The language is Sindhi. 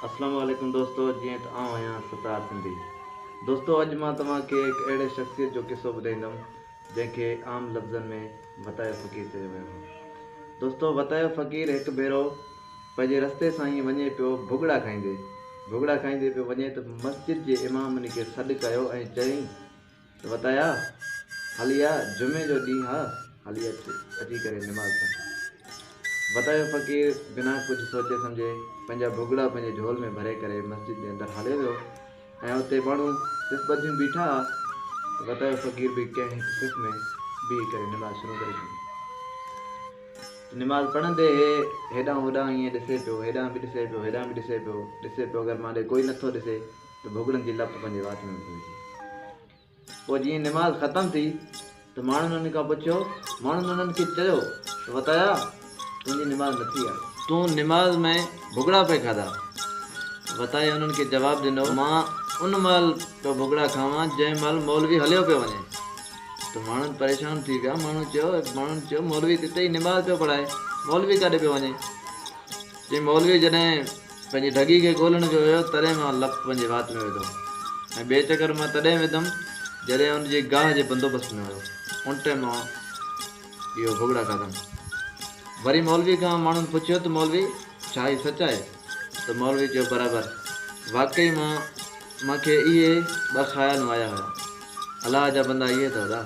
اسلام عليڪم دوستو جيئن ته آئون آهيان ستار سنڌي دوستو اڄ مان توهان کي هڪ اهڙي شخصيت جو قصو ٻڌائيندم جنهن کي عام لفظن ۾ وتايو فقير چيو ويو هو دوستو وتايو فقير هڪ ڀيرو پنهنجي رستي سان ائين وڃي پيو ڀڳڙا کائيندي ڀڳڙا کائيندي پيو وڃي ته مسجد جي امام ان کي سڏ ڪيو ۽ چيائين ته وتايا هلي آ جمعي جو ڏينهن آ هلي اچ اچي ڪري نماز پڙھ. وتايو فقير بنا ڪجهه سوچي سمجهي پنهنجا ڀڳڙا پنهنجي جهول ۾ ڀري ڪري مسجد جي اندر هليو ويو ۽ اتي ماڻهو صف ٻڌيون بيٺا ها ته وتايو فقير به ڪنهن هڪ صف ۾ بيهي ڪري نماز شروع ڪري ڇڏي. ته نماز پڙهندي هي هيڏانهن هوڏانهن ائين ڏسي پيو هيڏانهن به ڏسي پيو هيڏانهن به ڏسي پيو ڏسي پيو اگر مان ڏي ڪوئي نٿو ڏسي ته ڀڳڙن جي لپ پنهنجي وات ۾ وڌي وڃي. پوء جيئن نماز ختم ٿي ته ماڻهن انهن کان پڇيو، ماڻهن انهن کي چيو ته وتايا! تنهنجي نماز نه ٿي آهي. تون نماز ۾ ڀڳڙا پئي کاڌا. وتايي انهن کي جواب ڏنو، مان ان مهل پيو ڀڳڙا کاوان جنهن مهل مولوي هليو پيو وڃي. ته ماڻهن پريشان ٿي ويا، ماڻهن چيو، ماڻهن چيو، مولوي ته هتي ئي نماز پيو پڙهائي، مولوي ڪاڏي پيو وڃي؟ چي مولوي جڏهن پنهنجي ڍڳي کي ڳولڻ جو ويو تڏهن مان لپ پنهنجي وات ۾ وڌو ۽ ٻئي چڪر مان تڏهن وڌم جڏهن ان جي گاهه جي بندوبست ۾ هيو ان ٽائيم مان اهو ڀڳڙا کاڌم. وري مولوي کان ماڻهن پڇيو ته مولوي ڇا هي سچ آهي؟ ته مولوي چيو برابر واقعي مان مان کي اهي ٻه خيالون آيا هيا. الله جا بندا اهي اٿو ادا.